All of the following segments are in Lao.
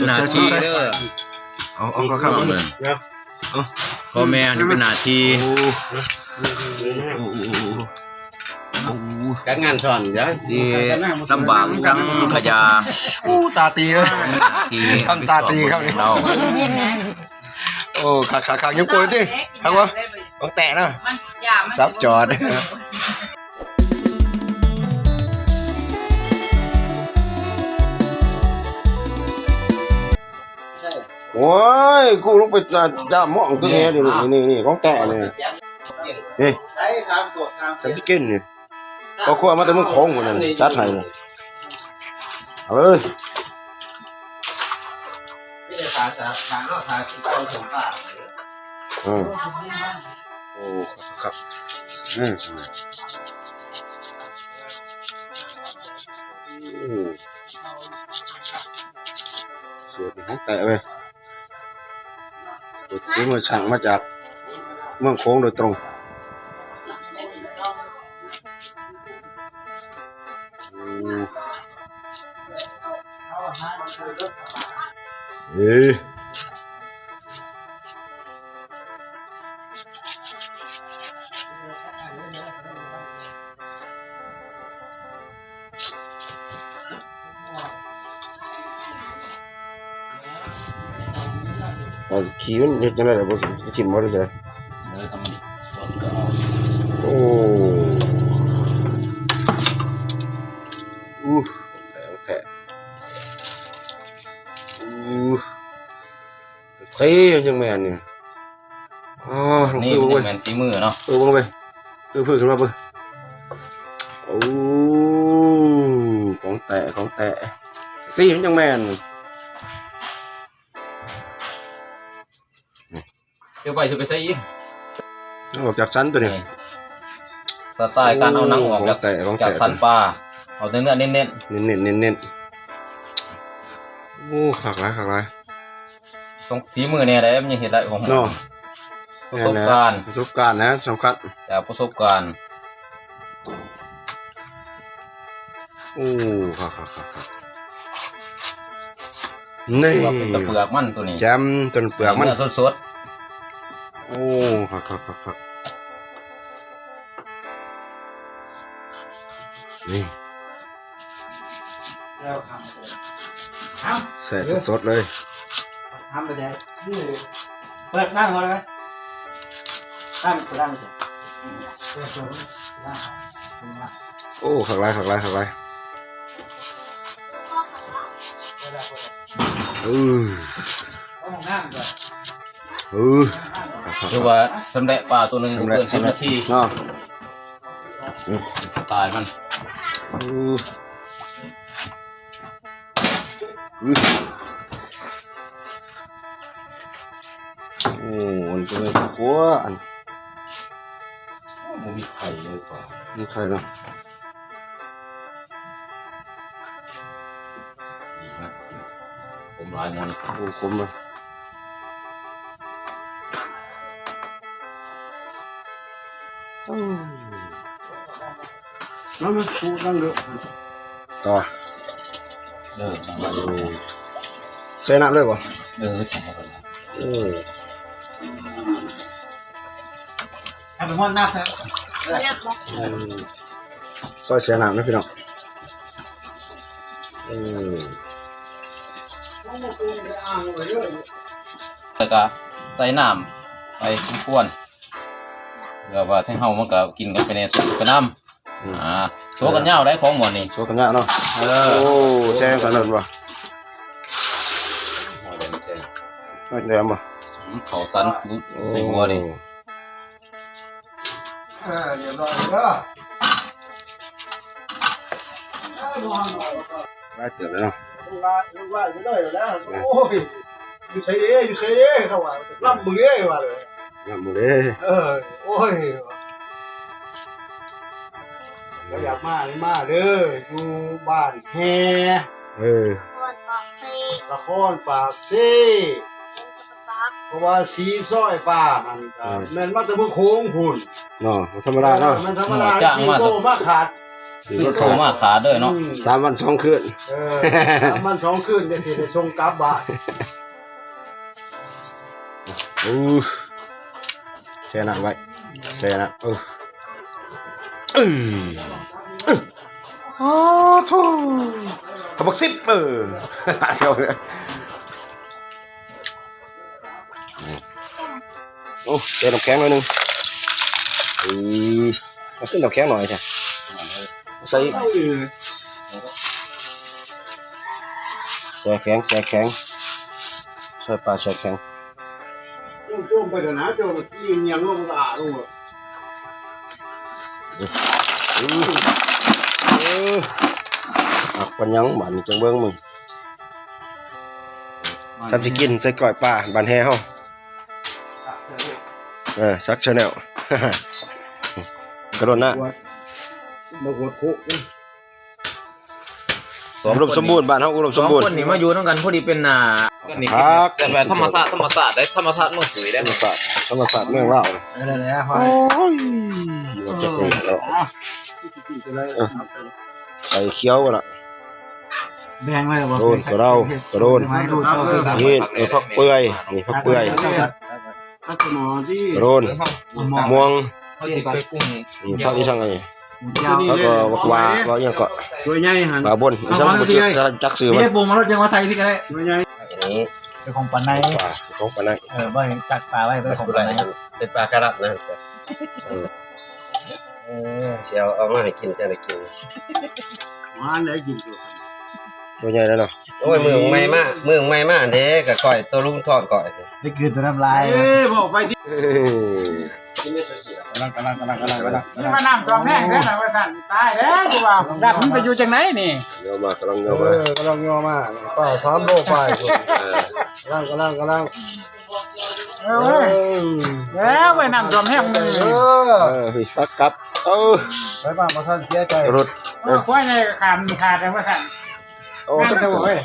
ໜ້າທີ່ເດີ ເອົາ ເອົາ ເອົາ ເອົາ ພໍ່ແມ່ນີ້ເປັນໜ້າທີ່ ໂອ້ ໂອ້ ໂອ້ ໂອ້ ໂອ້ ໂອ້ ຈັດງານສອນ ເດີ ຊິລຳບາກສັງຂະຢາ ໂອ້ ຕາຕີເອີຍ ໜ້າທີ່ ທຳຕາຕີຄັບນີ້ ໂອ້ ຄັກໆໆ ຍັງປົວຕິ ຄັກບໍ່? ຕ້ອງແຕະນະ ສັບຈອດ. ໂອ້ຍ ກູລົງໄປຈາມມອງຕຶກແຮນີ້ ນີ້ ນີ້ ຂອງແຕ່ນີ້ ນີ້ ໃຊ້ສາມໂສດສາມເສຍ ຊິກິນນີ້ ພໍ່ຄົວມາແຕ່ເມືອງໂຂງພຸ້ນ ຈັດໃຫ້ ເອົາເລີຍ ມີແຕ່ຖ້າ ຖ້າ ຖ້າເນາະ ຖ້າກິນກ່ອນສົມປາກ ເອີ ໂອ້ ຄັກ ອືມ ອືມ ສູດນີ້ຂອງແຕະເວີຍ ສູດຝີມືຊ່າງມາຈາກເມືອງໂຂງໂດຍຕົງ ອືມ ເອີ. ເອົາຂີ້ມັນເຮັດຈັ່ງໃດລະ ບໍ່ຖິ້ມບໍ່ ຫຼືຈັ່ງໃດ? ເອີ ຖ້າມັນສົດກໍເອົາ ໂອ້ ອູ້ ແທ້ ແທ້ ອູ້ ເທ່ ຍັງແມ່ນນີ້ ອ່າ ນີ້ ນີ້ແມ່ນສີມືເນາະ ເອີ ເບິ່ງເວີຍ ເອີ ເພິ່ນຂຶ້ນມາເບິ່ງ ໂອ້ ຂອງແທ້ ຂອງແທ້ ສີມັນຍັງແມ່ນ ເອົາໄປ ຊິໄປໃສ່ອີກ ອອກຈາກສັນຕົວນີ້ ນີ້ ສະໄຕລ໌ການເອົາໜັງອອກຈາກ ຂອງແທ້ ຂອງແທ້ ຈາກສັນປາ ເອົາແຕ່ເນື້ອເນັ້ນໆ ເນັ້ນໆ ເນັ້ນໆ ໂອ້ ຄັກຫຼາຍ ຄັກຫຼາຍ. ຕ້ອງສີມືແດ່ໃດ ມັນຍັງເຮັດໄດ້ຂອງເຮົາເນາະ ປະສົບການ ປະສົບການນະສຳຄັນ ຈາກປະສົບການ ໂອ້ ຄັກໆໆໆ ນີ້ ວ່າເປັນຕະເປືອກມັນຕົວນີ້ ແຈ່ມ ຕົວເປືອກມັນ ເນື້ອສົດໆ ໂອ້ ຄັກໆໆໆ ນີ້ ແຊບສົດໆເລີຍ ທຳໄປແດ່ ເປີດນ້ຳເຂົາໄດ້ໄໝ? ນ້ຳ ນ້ຳ ໂອ້ ຄັກຫຼາຍ ຄັກຫຼາຍ ຄັກຫຼາຍ ເອີ ເອີ ຖືວ່າສຳເລັດປາຕົວໜຶ່ງ ບໍ່ເກີນສິບນາທີເນາະ ອືມ ສະໄຕລ໌ມັນ ອືມ ອືມ ໂອ້ ອັນນີ້ກໍແມ່ນຄົວ ອັນ ໂອ້ ບໍ່ມີໄຂ່ເລີຍກວ່າ ມີໄຂ່ເນາະ ດີນະ ຂົມຫຼາຍໝໍນີ້ ໂອ້ ຂົມເລີຍ. ເອີ ມາ ມາ ປູນັ່ງເດີ ຕໍ່ ເດີ ໃສ່ນ້ຳເລີຍບໍ່? ເອີ ໃສ່ນ້ຳ ເອີ ໃຫ້ມັນຮ້ອນນ້ຳໃສ່ ເອີ ຊອຍໃສ່ນ້ຳເດີພີ່ນ້ອງ ເອີ ແລ້ວກໍໃສ່ນ້ຳໄປສົມຄວນ ເພື່ອວ່າທາງເຮົາມັນກໍກິນກັນໄປແດ່ ສຸກໄປນຳ ອືມ ອ່າ ໂຊກັນຍາວໄດ໋ຂອງໝໍນີ້ ໂຊກັນຍາວເນາະ ເອີ ໂອ້ ແຊງສັນເລີຍບໍ່ ແດງບໍ່ ອືມ ເຂົ້າສັນຈຸໃສ່ຫົວນີ້ ໂອ້ ເອີ ຮຽບຮ້ອຍເດີ ຫຼາຍເຕີບແລ້ວເນາະ ຫຼາຍ ຫຼາຍເຕີບແລ້ວ ໂອ້ຍ ຢູ່ໃສເດ ຢູ່ໃສເດ ເຂົາວ່າ ລຳເບິ່ງເດ ວ່າເລີຍ ລຳເບິ່ງເດ ເອີ ໂອ້ຍ ເຂົາຢາກມານີ້ມາເດີ ຢູ່ບ້ານແຮ່ ເອີ ນະຄອນປາກເຊ ນະຄອນປາກເຊ ເພາະວ່າສີຊອຍປາຫັ້ນກໍ ເອີ ແມ່ນມາແຕ່ເມືອງໂຂງພຸ້ນເນາະ ບໍ່ທຳມະດາເນາະ ເອີ ມັນທຳມະດາ ໂຕມາຂາດ ຊື້ໂຕມາຂາເດີເນາະ. ອືມ ສາມວັນສອງຄືນ. ເອີ ສາມວັນສອງຄືນ ຈັ່ງຊິໄດ້ສົ່ງກັບບ້ານ. ໂອ້ ແຊ່ນ້ຳໄວ້ ແຊ່ນ້ຳ. ເອີ ເອີ ເອີ ໂອ້ໂທ້ ບັກສິບ. ເອີ ໂອ້ ໃສ່ນ້ຳແຂງໜ້ອຍໜຶ່ງ. ເອີ ເອົາຂຶ້ນນ້ຳແຂງໜ້ອຍຊະ. ໃສ່ອີກ ແຊ່ແຂງ ແຊ່ແຂງ ຊ່ອຍປາແຊ່ແຂງ. ໂຈມໄປເດີນະ ໂຈມກິນຫຍັງລົງກະອາລົງ. ເອີ ເອີ ອັກປານຫຍັງບາດນີ້ ຈັ່ງເບິ່ງມຶງ. ສ່ຳຊິກິນໃສ່ກ້ອຍປາບ້ານແຮ່ເຮົາ. ເອີ ສັກ Channel ກະດົນນະ ມາກວດໂຄກ. ອຸດົມສົມບູນ ບ້ານເຮົາອຸດົມສົມບູນ. ສອງຄົນນີ້ມາຢູ່ນຳກັນພໍດີເປັນໜ້າ. ຄັກ ແບບທຳມະຊາດ ທຳມະຊາດເດ້ ທຳມະຊາດເມືອງສຸຍເດ້. ທຳມະຊາດ ທຳມະຊາດເມືອງລາວ. ເອີ ນັ້ນແຫຼະ ໂອ້ຍ ວ່າຈັກເລີຍເນາະ. ເອີ ໃສ່ຂຽວລະ ແບ່ງໄວ້ລະບໍ່? ໂດນ ກະເດົນ ກະໂດນ ນີ້ ເອີ ຜັກເປື່ອຍ ນີ້ຜັກເປື່ອຍ ກະໂດນ ມ່ວງ ນີ້ ຜັກອີ່ສັງອັນນີ້ ແລ້ວກະບັກຫວ້າ ບັກຫຍັງເກາະ ຕົວໃຫຍ່ຫັ້ນ ປາບົນ ອີ່ສັງບໍ່ຈັກຊື່ມັນ. ນີ້ປຸງມາໂລດ ຈັ່ງມາໃສ່ພີ້ກະໄດ້ ຕົວໃຫຍ່. ອັນນີ້ເປັນຂອງປາໄນ ຂອງປາໄນ. ເອີ ບໍ່ໃຫ້ຈັກປາໄວ້ ເປັນຂອງປາໄນ ເປັນປາຄາຣັບນະ. ເອີ ເອີ ຊິເອົາ ເອົາມາໃຫ້ກິນ ຈັ່ງໄດ້ກິນ ຫວານໄດ້ກິນ. ຕົວໃຫຍ່ແລ້ວເນາະ. ໂອ້ຍ ມື້ໃໝ່ມາ ມື້ໃໝ່ມາເດ້ ກະຂ້ອຍໂຕລຸງທອດຂ້ອຍ ໄດ້ຄືນແຕ່ນ້ຳລາຍ. ເອີ ບອກໄປຕິ ກຳລັງ ກຳລັງ ກຳລັງ ກຳລັງ ກຳລັງ. ນີ້ມານ້ຳຖ້ວມແຮງແທ້ນະວ່າຊັ້ນ ຕາຍແລ້ວກູວ່າ ດັດມັນໄປຢູ່ຈັ່ງໃດນີ້. ຍໍມາ ກຳລັງຍໍມາ ເອີ ກຳລັງຍໍມາ ປາສາມໂລປາຍພຸ້ນ. ເອີ ກຳລັງ ກຳລັງ ກຳລັງ. ເອີ ເອີ ແລ້ວເວີຍ ນ້ຳຖ້ວມແຮງມື້ນີ້. ເອີ ເອີ ມີຟັກກັບ ເອີ ໄປມາບໍ່ທັນເສຍໃຈ ລົດ ເອີ ຄວາຍໃຫຍ່ກະຂາມຂາດແລ້ວວ່າຊັ້ນ. ໂອ້ ໂທ້ເວີຍ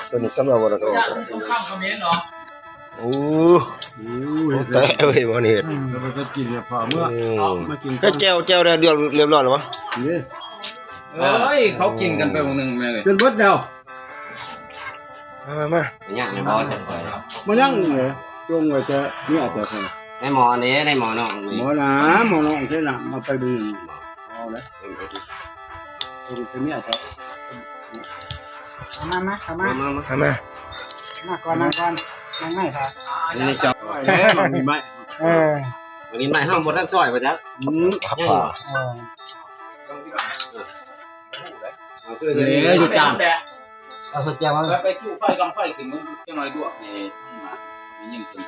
ຕົວນີ້ສຳລັບບໍ່ລະກະ. ໂອ້ ໂອ້ ແຕ່ເວີຍ ບໍ່ນີ້ເຮັດ ອືມ ແລ້ວໄປກິນແລ້ວພາເມືອ ອືມ ມາກິນ ແຈ່ວ ແຈ່ວໄດ້ລຽບ ລຽບຮ້ອຍແລ້ວບໍ່? ເອີຍ ເຂົາກິນກັນໄປມື້ໜຶ່ງແມ່ເອີຍ ຈົນເບິດແລ້ວ. ມາ ມາ ມາ ຍັງບໍ່ຈັກໄປ ບໍ່ຍັງເລີຍ ຈົ່ງໄວ້ແຕ່ເມຍແຕ່ໃສ ໃນໝໍນີ້ ໃນໝໍນ້ອງນີ້ ໝໍນະ ໝໍນ້ອງໃສ່ນ້ຳມາໄປເບິ່ງ ເອົາເລີຍ ຈົ່ງແຕ່ເມຍແທ້. ມາ ມາ ເຂົ້າມາ ມາ ມາ ມາ ມາ ມາກ່ອນ ນັ່ງກ່ອນ ນັ່ງໃນຖ້າ ອັນນີ້ເຈົ້າ ເອີ ມັນມີໄມ້ ເອີ ມັນມີໄມ້ ເຮົາບໍ່ທັນຊອຍວ່າຈັກ ອືມ ເອີ ເອົາຄື ເອີ ຢູ່ຈ້າງ ເອົາໃສ່ແຈ່ວມາ ໄປ ໄປຈູ້ໄຟ ດັງໄຟຂຶ້ນ ມັນຈັກໜ້ອຍລວກໃຫ້ ໃຫ້ຍິງເພິ່ນ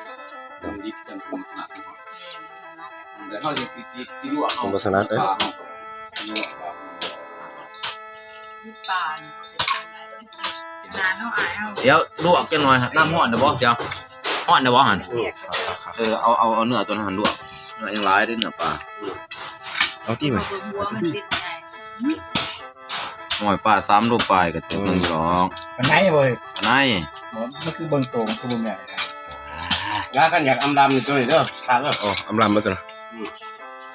ມັນດິບຈັ່ງເພິ່ນຖະໜັດ ແຕ່ເຮົາຊິ ຊິ ຊິລວກເອົາ ມັນບໍ່ຖະໜັດເດ້ ປາເຮົາ ປາ ດຽວລວກຈັກໜ້ອຍ ນ້ຳຮ້ອນແລ້ວບໍ່ ດຽວ ຮ້ອນແລ້ວບໍ່ຫັ້ນ ເອີ ເອົາ ເອົາ ເອົາເນື້ອຕົວນັ້ນລວກ ເນື້ອຍັງຫຼາຍເດ້ ເນື້ອປາ ເອົາຕິ ເອົາເບິ່ງຫົວມັນເປັນໄງ. ໂອ້ຍ ປາສາມໂລປາຍກະຖືກໜຶ່ງດອກ ປາໄນບໍ່ເອີຍ ປາໄນ ມັນຄືເບິ່ງໂຕ ມັນຄືບໍ່ແມ່ນ ລະຄັນຢາກອຳລຳນີ້ໂຕນີ້ເດີ ຂາດເດີ ໂອ້ ອຳລຳເບີດ ອືມ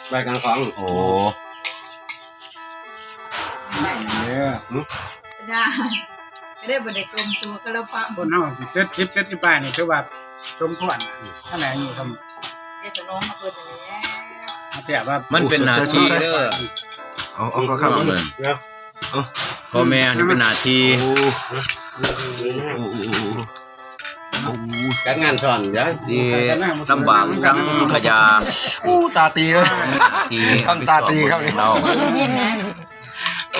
ໄວ້ກາງຂອງ ໂອ້ ໄດ້ ກະໄດ້ບໍ່ໄດ້ຕົ້ມຊູກະລະປະ ຄົນເຮົາເຈັດສິບ ເຈັດສິບປາຍນີ້ຖືວ່າສົມຄວນ ຂະໜາດອາຍຸສ່ຳ ເຮັດສະໜອງມາເພິ່ນນີ້ແຫຼະ ແບບວ່າ ມັນເປັນໜ້າທີ່ເດີ ເອົາ ເອົາ ເອົາ ເອົາ ພໍ່ແມ່ນີ້ເປັນໜ້າທີ່ ໂອ້ ໂອ້ ໂອ້ ໂອ້ ໂອ້ ໂອ້ ຈັດງານຊ້ອນ ດຽວຊິລຳບາກອີ່ສັງຂະຢາ ໂອ້ ຕາຕີເອີຍ ທີ່ທຳຕາຕີຄັບນີ້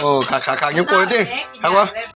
ໂອ້ ຄັກໆໆ ຍັງໂປຍຕິ ຄັກບໍ່?